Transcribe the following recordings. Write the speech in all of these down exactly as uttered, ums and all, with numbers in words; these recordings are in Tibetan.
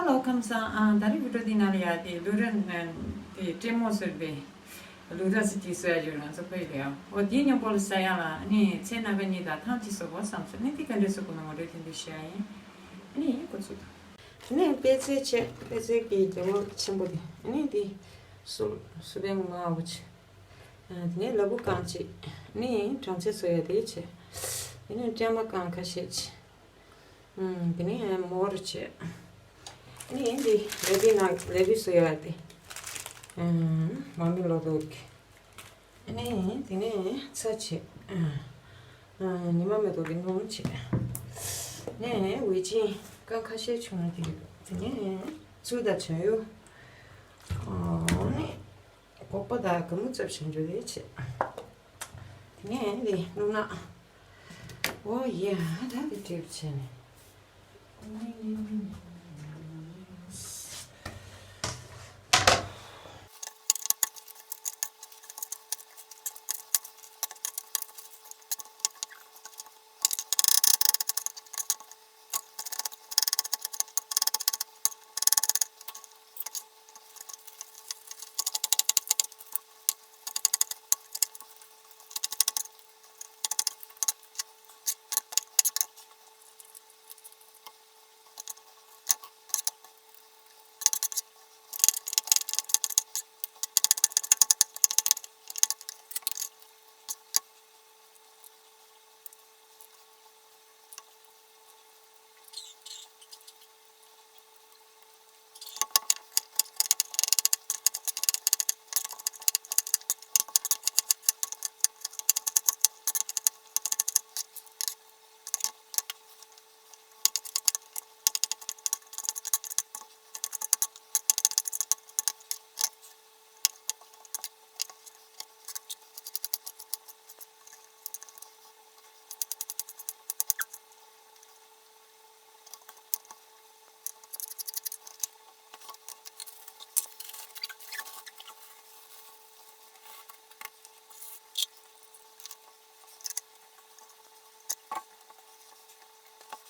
ཨོ་ཁམས་བཟང་། ཨ་ད་རིང་བི་ཌིའོ་འདི་ནང་ལ་ཡ་དེ་ལུག་ར་དེ་ཀྲེ་མོ་ཟེར་བའི་ལུག་ར་ཟེར་གྱི་བཟོ་ཡ་ཡོད། ང་ཚོ་ཕ་ཡུལ་ལ་ཡ། ཨོ་དེའི་མཉམ་པོ་ལ་ཟ་ཡ་ལ་ཨ་ནི་ཚལ་སྣ་ཁ་གཉིས་དང་ཐང་གཅིག་བཟོ་དགོས་བསམ་སོང་། ཨ་ནི་དེ་ག་འདྲས་བཟོ་དགོས་ན་ངོ་སྤྲོད་དེ་འདྲས་བྱེད་ཡ་ཡིན། ཨ་ནི་འགོ་ཚུགས་དང་། ཨ་ནི་པད་ཚལ་བྱས། པད་ཚལ་གྱི་རྒྱ་མ་ཆེན་པོ་དེ། ཨ་ནི་དེ་སུ་སུ་པན་མ་འོ་ཆེ། ཨ་དེ་ནས་ལ་ཕུག་རྐང་གཅིག། ཨ་ནི་སྦྲང་ཚལ་བཟོ་ཡ་དེ་བྱས། དེ་ནས་སྲན་མ་རྐང་ཁ་ཤས་བྱས། ཨུམ། དེ་ནས་མོར་བྱས། ཨ་ནི་འདི་ལེ་པི་ནག་ལེ་པི་བཟོ་ཡ་དེ། ཨུམ། མ་མི་ལོ་ཏོག་གི། ཨ་ནི་དེ་ནས་ཚྭ་བྱས། ཨུམ། ཉི་མ་མེ་ཏོག་གི་སྣུམ་བྱས། ཨ་ནི་ཝེ་ཅིན་རྐང་ཁ་ཤས་བྱུང་ན་དེ་གི་འདུག། དེ་ནས་ཚུལ་དང་བྱ་ཡུ། ཨ་ནི་སྒོག་པ་དང་གད་མོ་བཙབས་བྱས་འཇོ་དེ་བྱས། དེ་ནས་འདི་སྣུམ་ནག། ཨོ་ཡ། ད་འདི་འདྲ་བྱས་ནས། ཨ་ཡ།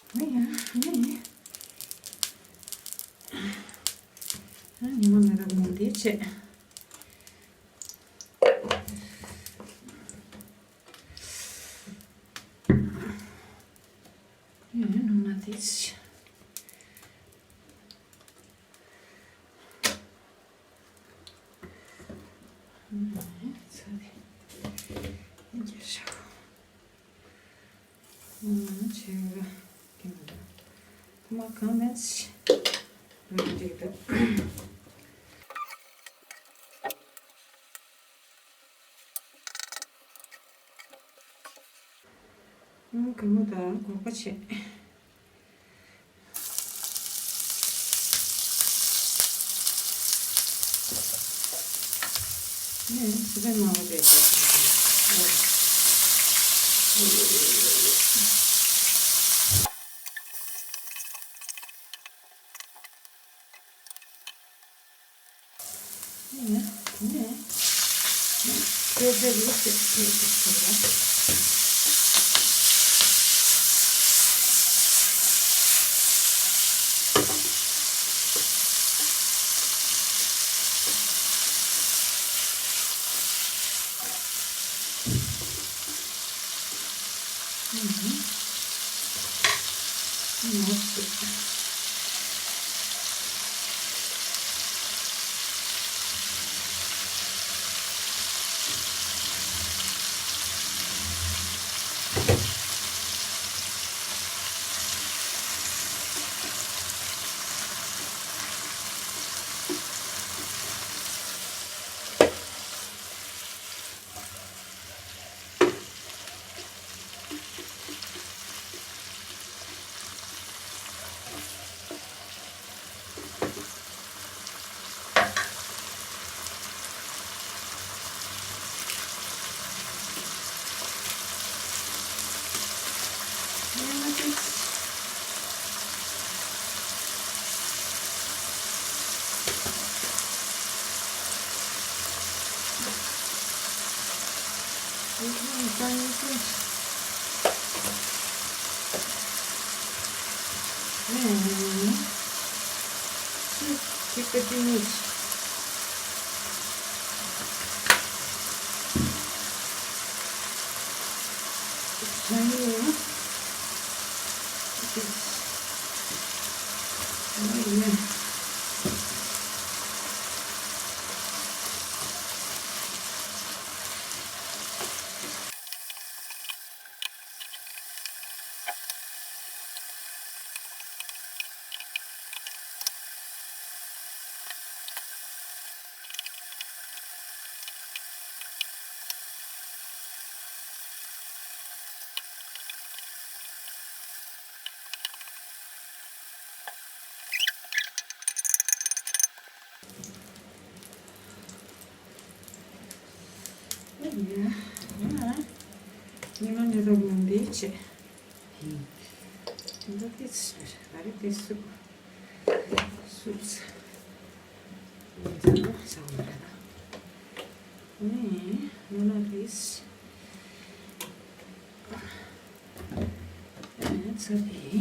ཨ་ནི། ཨ་ཉི་མ་མེ་ཏོག་མོ་འདི་བྱས། ཨ་ནི་ནང་ན་འདི་བྱས། ཨ་ནི་ཚ་དེ། འགྱེལ་བཞག། ཨ་ནི་བྱས་ཡོད་ར། ཁྱི་མ་འདྲ། ཁོ་མ་གང་མེད་ཤི། ལོས་འགྲིག་འདུག། ཨ་གད་མོ་དང་སྒོག་པ་བྱས། ཨ་ནི་སི་པན་མང་པོ་བྱས། ཨ་ནི་ནས་ཁྱེར་ཏེ་ལུག་ཅིག་ཕྱེ་ཅིག་བྱུང་ན། ཨ་ནི་མོ་ཅིག། གཅིག་པ་གཅིག་གཉིས། ཉི་མ་ནི་རོགས་མི་འདི་བྱེད། འདི་ཏིས་ཨ་རི་ཏིས་སུ་སུ་ཚ་ཚ་ཚ་མ་རེད། ནི་ནོ་ན་ཏིས་ཚ་ཏི།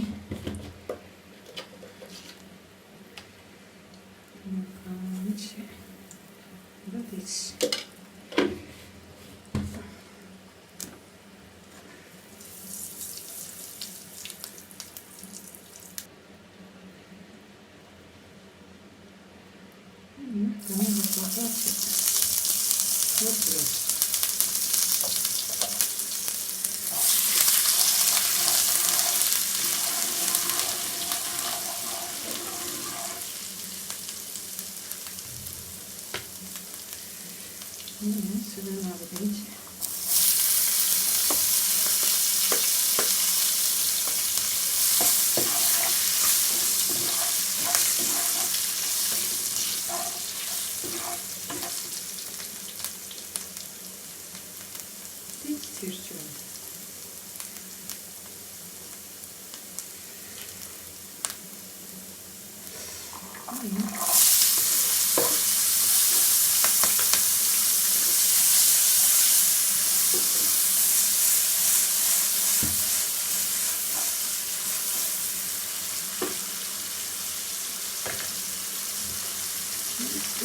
ཏིག་ཙིར་ཅུང་།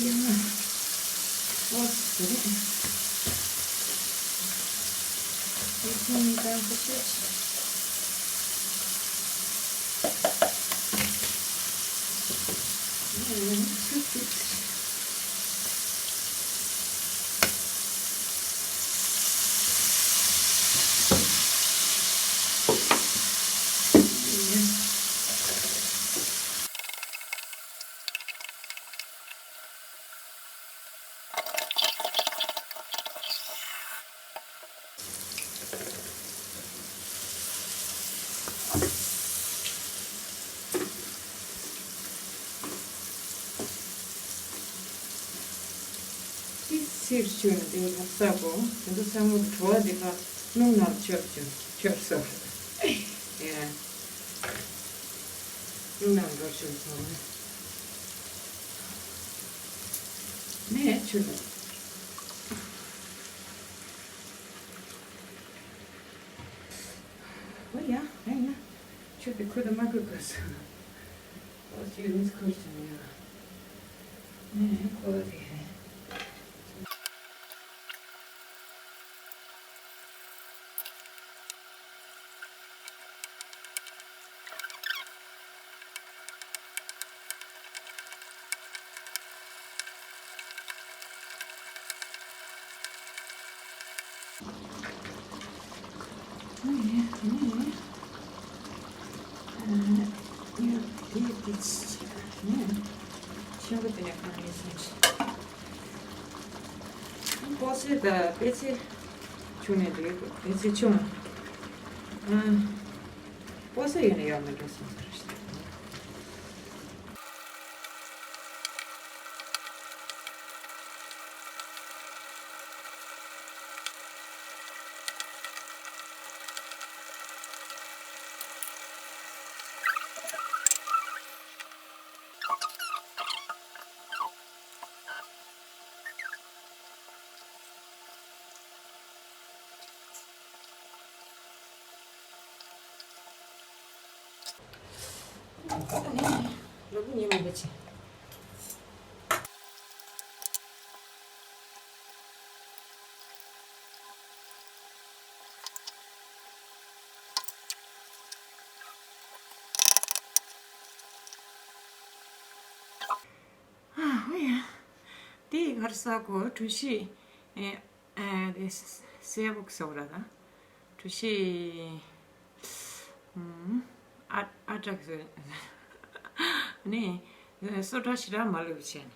ཡང་ན་ཨོ་ཙི་རེད། ཨེ་ཁྱོད་ནི་གང་གི་ཤོད། ཨེ་ཆུ་ཏིག་ཅིག་ཚིར་བཅུག་ནས་དེ་ལོག་ས་གོ། དེ་ཚོ་ཚང་མ་བྲོ་བ་འདི་དག་སྣུམ་ནང་ཁྱོར་བཅུག་ཁྱོར་སོ། ཡ། སྣུམ་ནང་འགྲོ་བཅུག་སོང་། ནས་ཆུ་ལ། ཨོ་ཡ། ཨེ་ཡ། ཆུ་དེ་ཁུ་དུ་མ་ཁུ་དགོས་སོང་། ཨོ་ཆུ་ནི་ཁུར་ཆུ་ཡ། ནས་ཁོ་རེ། ཆེན་པོ་དེ་ནས་གང་ཡིན་སོང་ཞིག་སྤོ་ཚེ་དང་པེ་ཚེ་ཆུང་ནས་འགྲིག་འདུག་པེ་ཚེ་ཆུང་། ཨ། སྤོ་ས་ཡོད་ན་ཡོད་མ་འགྲོ་སོང་ཟེར་ཞིག་ལོ་བུ་ཉི་མ་འདི་ཆེ། ཨ་ཧོ་ཡ། དེ་གར་ས་གོ་གྲུ་བཞི། ཨེ་ཨེ་དེ་སེ་བོག་སོག་ར་ད། གྲུ་བཞི། ཨ་ཨ་དྲག་ཟེར། ནི་སོ་ཏྲ་ཞི་ར་མ་ལུག་ཆེན།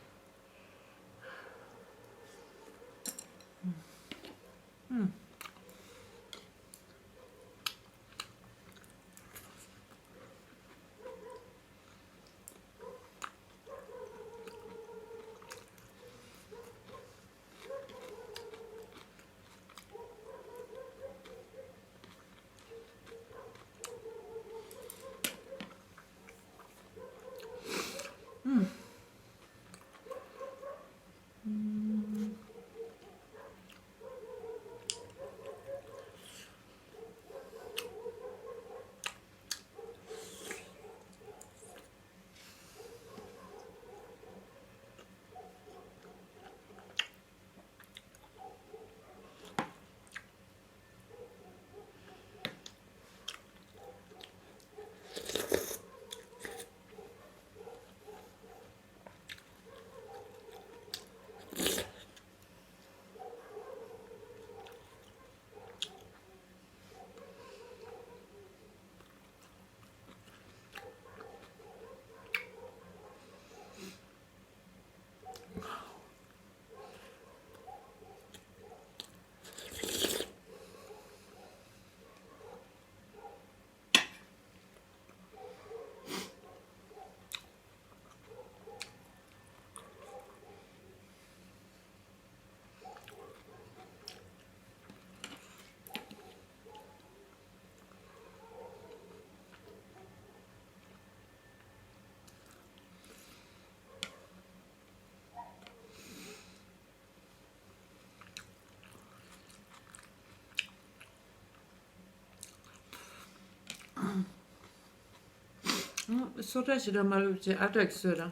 སོ་ཏྲ་ཞི་ར་མ་ལུག་ཆེ་ཨ་ཏྲ་གི་སོ་ར།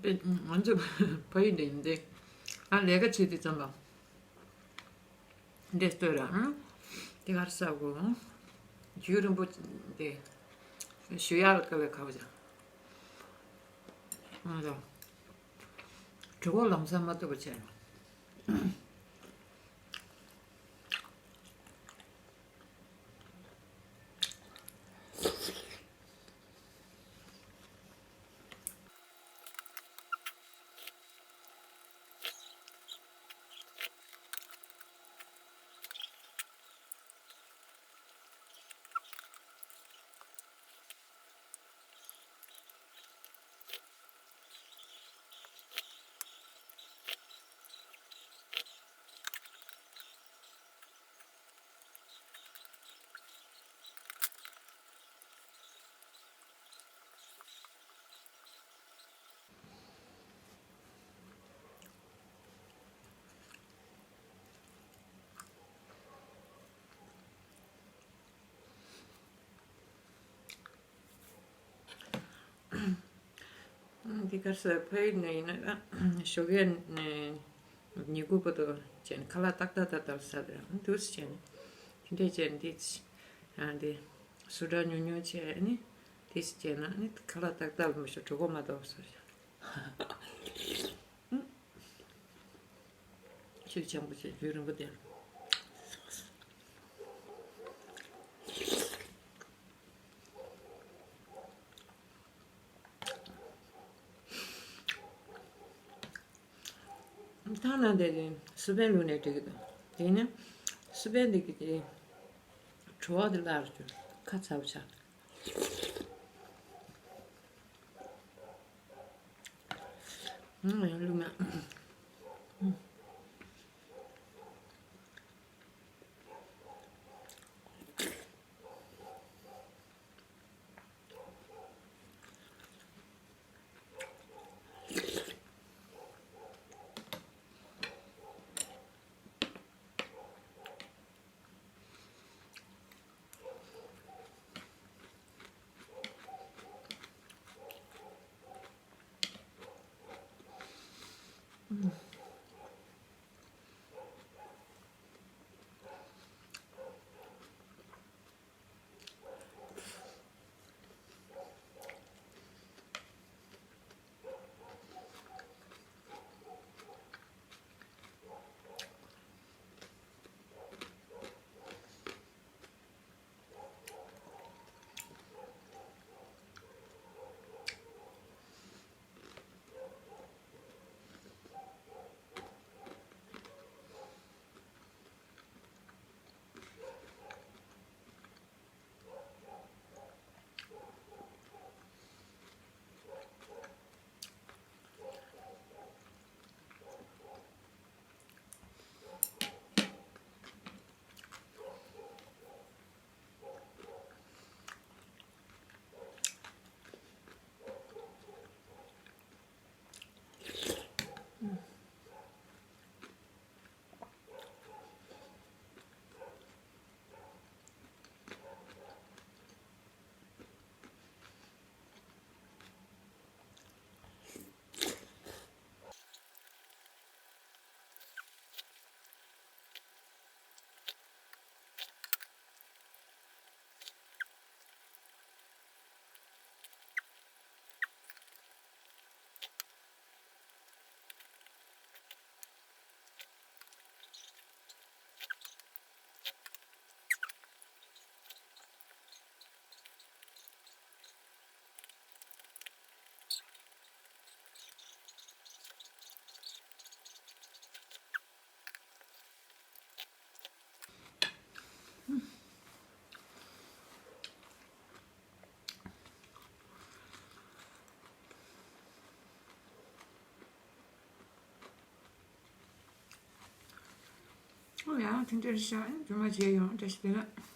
པེ་ང་ཚོ་ཕ་ཡུལ་འདི་ཡིན་ཏེ། ཨ་ལས་ཀ་བྱེད་དུས་ཙམ་པ། འདི་སྟོད་ར་ཨང་། དེ་གར་ས་གོ་ཨང་། རྒྱུན་རིང་པོ་དེ། ཞུ་ཡག་ལ་དཀའ་བའི་ཁ་བ་ཅང་། ཨང་། གྲོད་ཁོག་ལམ་སང་མ་ཐུབ་པ་བྱས། འདི་གར་ས་ཕ་ཡུལ་ནས་ཡིན་ན་ཞོགས་ཀས་ནས་ཉི་གུ་བར་དུ་བྱས་ནས་ཁ་ལག་ཏག་ཏག་ཏག་ཏག་ཟ་དེ་འདུག་སེ་བྱས་ནས་དེ་འདྲས་བྱས་ནས་འདི་ཨ་འདི་སུ་འདྲ་ཉུང་ཉུང་བྱས་ནས་འདི་སེ་བྱས་ན་ནི་ཁ་ལག་ཏག་ཏག་མི་ཤོར་གྲོད་ཁོག་མ་ལྟོགས་སོ། ཤུགས་ཆེན་པོ་བྱས་རྒྱུན་རིང་པོ་བསྡད། ཐང་ན་དེ་རིང་སི་པན་ལུགས་ནས་འགྲིག་གི་འདུག་དེ་ནི་སི་པན་འདི་གི་དེ་བྲོ་བ་དེ་སླར་གྱུར་ཁ་ཚ་བོ་ཆགས། ཨུམ། ཡང་བླུགས་ན། ཨོ་ཡ་དེ་འདྲ་ཤག་ཨེ་རྗེས་མ་མཇལ་ཡོང་། བཀྲ་ཤིས་བདེ་ལེགས།